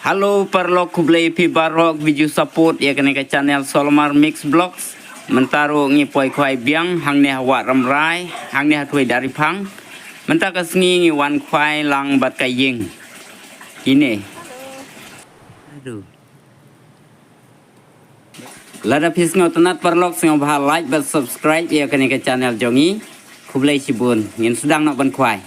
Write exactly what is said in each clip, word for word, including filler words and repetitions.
Hello paralok, khublei phi baroh ki ju support ïa kane ka channel Solomar Mix Vlogs. Mynta ruh ngi poi khwai biang hangne ha Wah Ramrai, hangne ha Tuai Daripang. Mynta ka sngi ngi wan khwai lang bad ka ïing. Kine. Aduh. Lada phi sngewtynnat paralok, sngewbha like bad subscribe ïa kane ka channel jong ngi. Khublei shibun, ngin sdang noh ban khwai.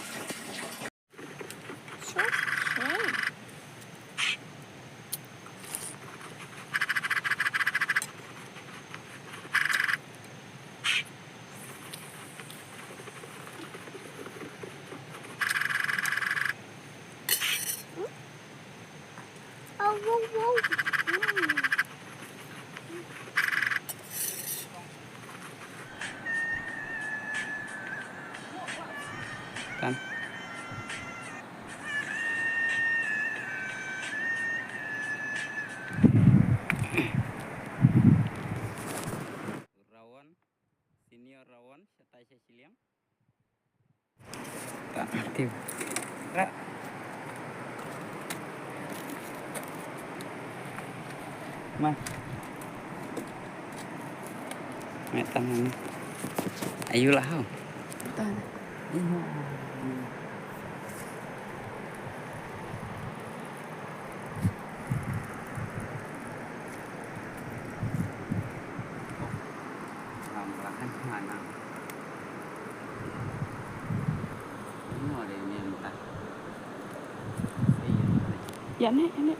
Tan. Rawon, senior rawon, shatai sha shiliang. Tak aktif. Ma. Ngai tangan. Ayolah, hau. Tan. Ïa ne, ïa ne.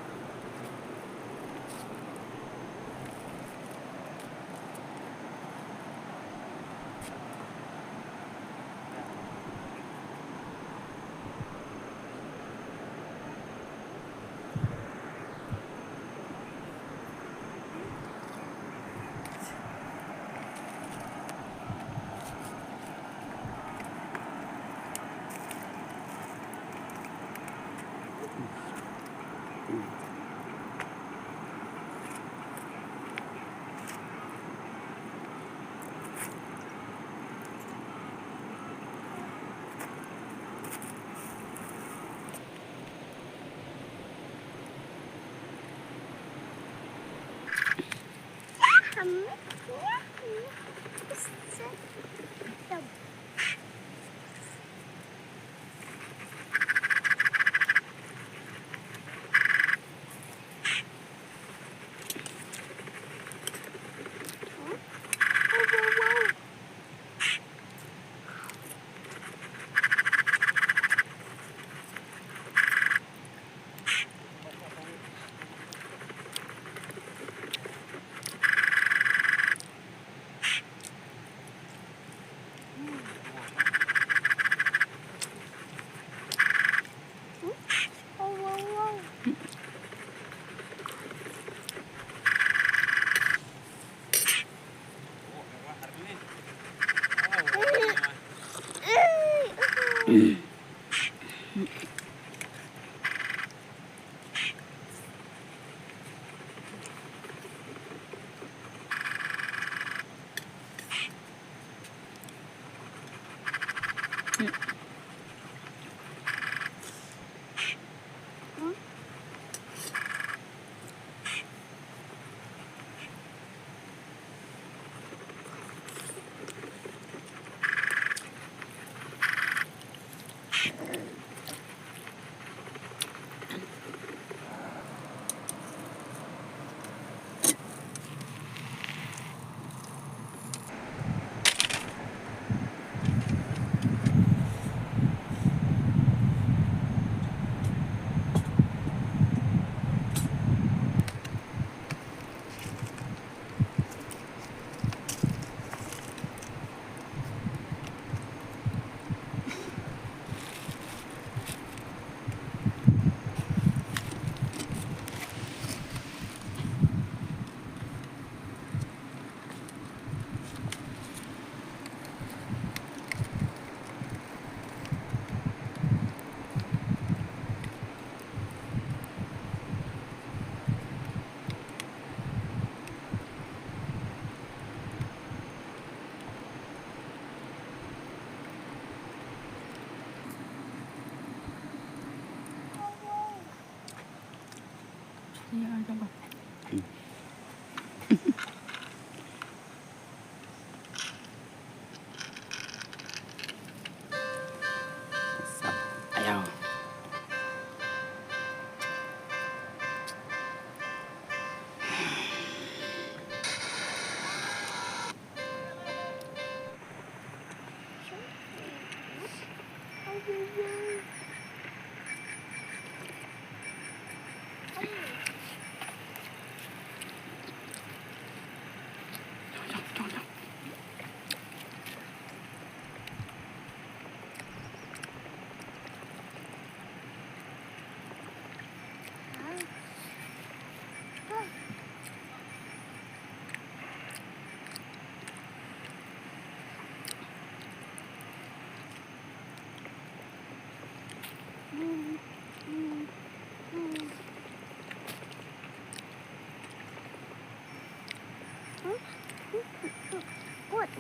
Good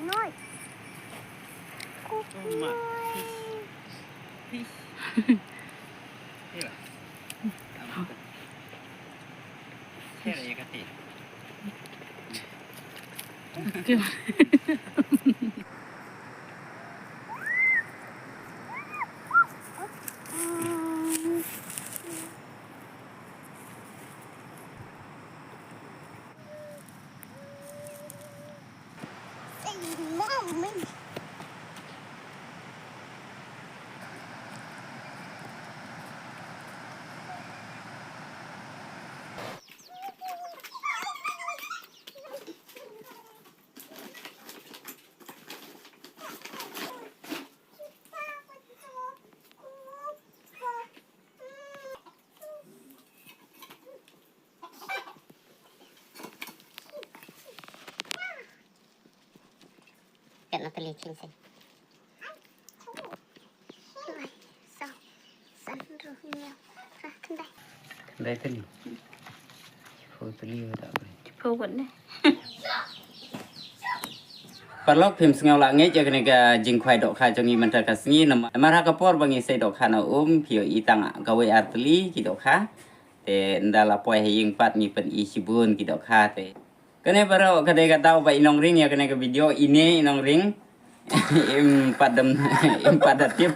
night. Good night. Kat na teli chin sen. Sa, san ru nyo. Ha, kendai. Kendai teli. Chipho teli wa tak boleh. Chipho wat ne. Paralok, phim sngew la ngeit ïa kane ka jingkhwai dohkha jong ngi mynta ka sngi, namar ha ka por ba ngi sei dohkha na um, phi ïohi tang kawei ar tylli ki dohkha. Te ynda la poi ha ïing pat ngi pyni shibun ki dohkha te. Kane baroh ka dei ka daw ba i nongring ïa kane ka video, ine i nongring. Im pat dam, im pat da tip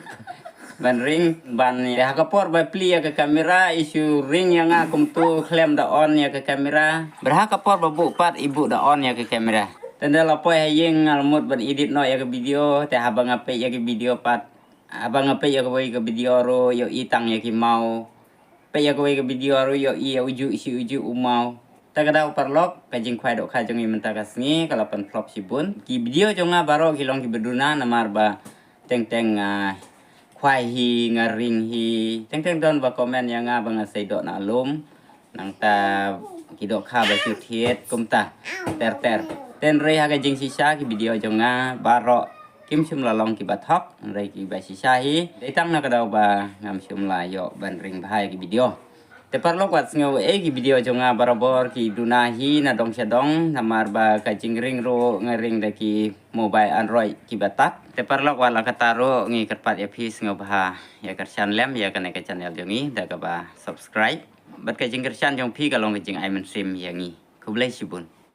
ban ring, ban ïa ha ka por ba plie ïa ka kamera, i shu ring ïa nga kumtu, khlem da on ïa ka kamera. Bad ha ka por ba buh pat, i buh da on ïa ka kamera. Te ynda la poi ha ïing nga la mut ban edit noh ïa ka video, te haba nga peit ïa ka video pat, haba nga peit ïa kawei ka video ruh, ïohi tang ïa ki maw. Peit ïa kawei ka video ruh, ïohi ïa u juh shi u juh u maw. Ta ka daw paralok, ka jingkhwai dohkha jong ngi mynta ka sngi ka la pynphlop shibun. Ki video jong nga baroh ki long kiba duna, namar ba teng teng, ah, khwai hi, nga ring hi. Teng teng don ba comment ïa nga ba nga sei doh na lum. Nangta ki dohkha ba shu thied kumta ter ter. Te hynrei ha ka jingshisha ki video jong nga baroh kim shym la long kiba thok, hynrei kiba shisha hi. Dei tang na ka daw ba ngam shym la ïoh ban ring bha ïa ki video. Te paralok, wat sngew ei ki video jong nga barabor ki duna hi na dong sha dong, namar ba ka jingring ruh nga ring da ki mobile Android kiba tad. Te paralok, wat la katta ruh ngi kyrpad ïa phi, sngew bha ïa kyrshan lem ïa kane ka channel jong ngi da kaba subscribe. Bad ka jingkyrshan jong phi ka long ka jingai mynsiem ïa ngi. Khublei shibun.